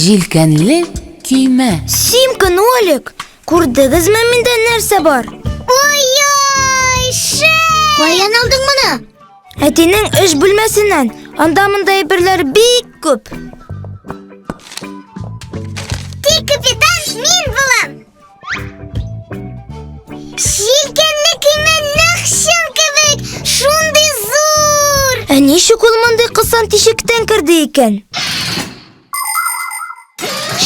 Җилкәнле көймә. Симка, Нолик, күрдегезме миндә нәрсә бар? Ой-ой, шәп! Каян алдың моны? Әтинең эш бүлмәсеннән. Анда монда әйберләр бик күп. Тик капитан мин булам. Җилкәнле көймә нәкъ чын кебек, шундый зур! Ә ничек ул мондый кысан тишектән керде икән?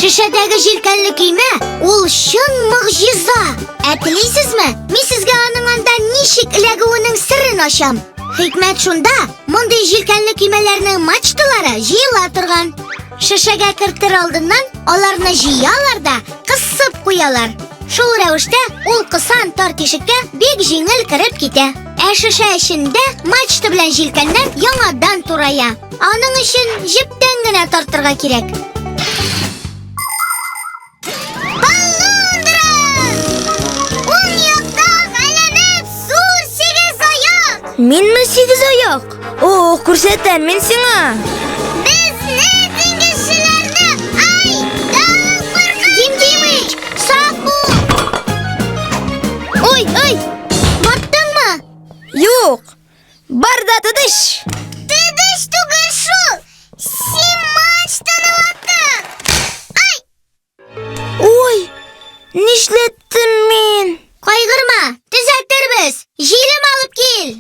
Шешәдәге җилкәнле көймә ул чын могҗиза. Ә телисезме? Мин сезгә аның анда ничек эләгүенең серен ачам. Хикмәт шунда, мондый җилкәнле көймәләрнең мачталары җыела торган. Шешәгә кертер алдыннан аларны җыялар да кысып куялар. Шул рәвештә ул кысан тар тишеккә бик җиңел кереп китә. Ә шешә эчендә мачта белән җилкәннәр яңадан турая. Аның өчен җептән генә тартырга кирәк. Баллондра! Уң якта галәмәт зур сигез аяк! Минме сигез аяк? О, күрсәтәм мин сиңа! Безне диңгезчеләрне ай, тагын куркыныч! Дим Димыч, сак бул! Ой, ой! Баттыңмы? Юк! Бар да тыдыш! Тыдыш түгел шул! Син мачтаны ваттың! Ай! Ой, нишләттем мин? Кайгырма, төзәтербез! Җилем алып кил!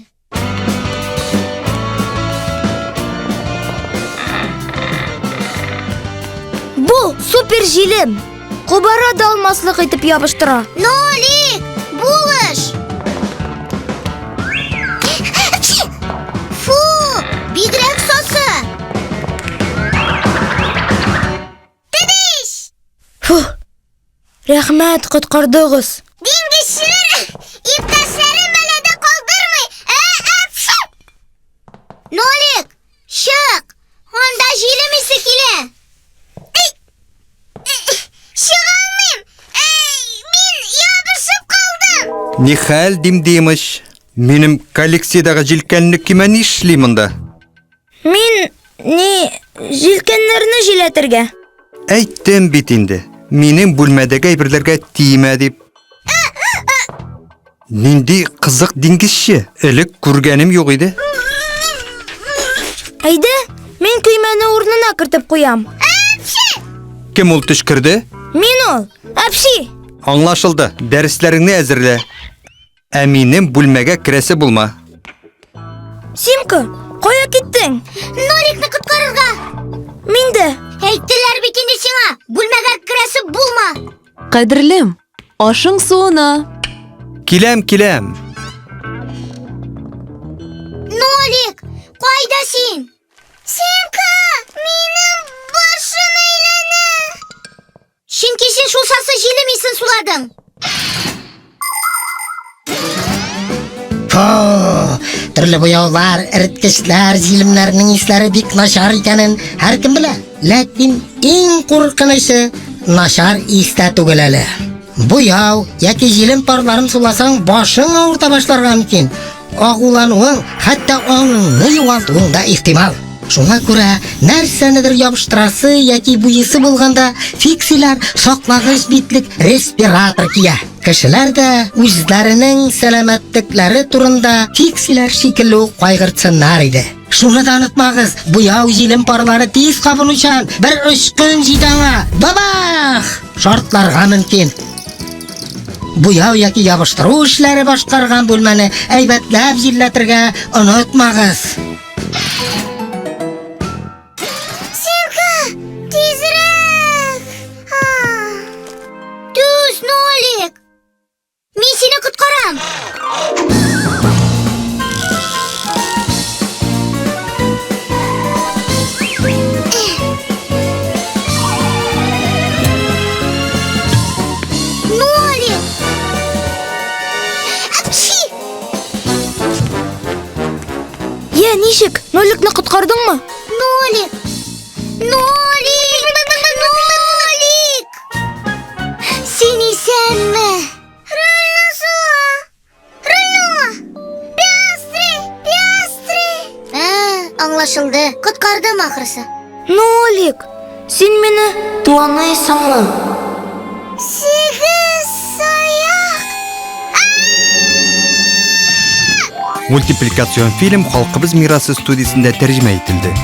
Бу супер җилем! Кубара да алмаслык итеп ябыштыра. Нолик, булыш! Фу, бигрәк сасы! Тедиш! Фу, рәхмәт, коткардыгыз. Диңгезчеләр иптәшләрен бәладә калдырмый. Ә, әпши! Нолик, чык! Анда җилем исе килә. Эй! Чыга алмыйм. Эй, мин ябышып калдым. Нихәл, Дим Димыч? Минем коллекциядәге җилкәнле көймә нишли монда? Мин ни җилкәннәрне җиләтергә. Әйттем бит инде, минем бүлмәдәге әйберләргә тимә дип. Нинди кызык диңгезче, элек күргәнем юк иде. Әйдә, мин көймәне урынына кертеп куям. Кем ул төчкерде? Мин ул, әпши. Аңлашылды, дәресләреңне әзерлә. Ә минем бүлмәгә керәсе булма. Симка, кая киттең? Ноликны коткарырга. Мин дә. Әйттеләр бит инде сиңа, бүлмәгә керәсе булма. Кадерлем, ашың суына. Киләм, киләм. Нолик, кайда син? Симка, минем башым әйләнә. Чөнки син шул сасы җилем исен суладың. Фу, төрле буяулар, эреткечләр, җилемнәрнең исләре бик начар икәнен һәркем белә. Ләкин иң куркынычы начар истә түгел әле. Буяу яки җилем парларын суласаң, башың авырта башларга мөмкин. Агулануың, хәтта аңыңны югалтуың да ихтимал. Шуңа күрә нәрсәнедер ябыштырасы яки буйысы булганда фиксиләр саклагыч битлек респиратор кия. Кешеләр дә үзләренең сәламәтлекләре турында фиксиләр шикелле үк кайгыртсыннар иде. Шуны да онытмагыз, буяу җилем парлары тиз кабынучан, бер очкын җитә аңа, бабах! Шартларга мөмкин. Буяу яки ябыштыру эшләре башкарган бүлмәне әйбәтләп җилләтергә онытмагыз. Симка, тизрәк! Түз, Нолик! Мин сине коткарам! Нолик! Апчи! Йә, ничек? Ноликны коткардың Нолик! Нолик! Нолик! Син исәнме? Рульне сула! Рульне! Пиастри! Пиастри! Ә, аңлашылды. Коткардым ахрысы. Нолик! Син мине таныйсыңмы? Сигезаяк! Мультипликацион фильм Халкыбыз мирасы студиясендә тәрҗемә ителде.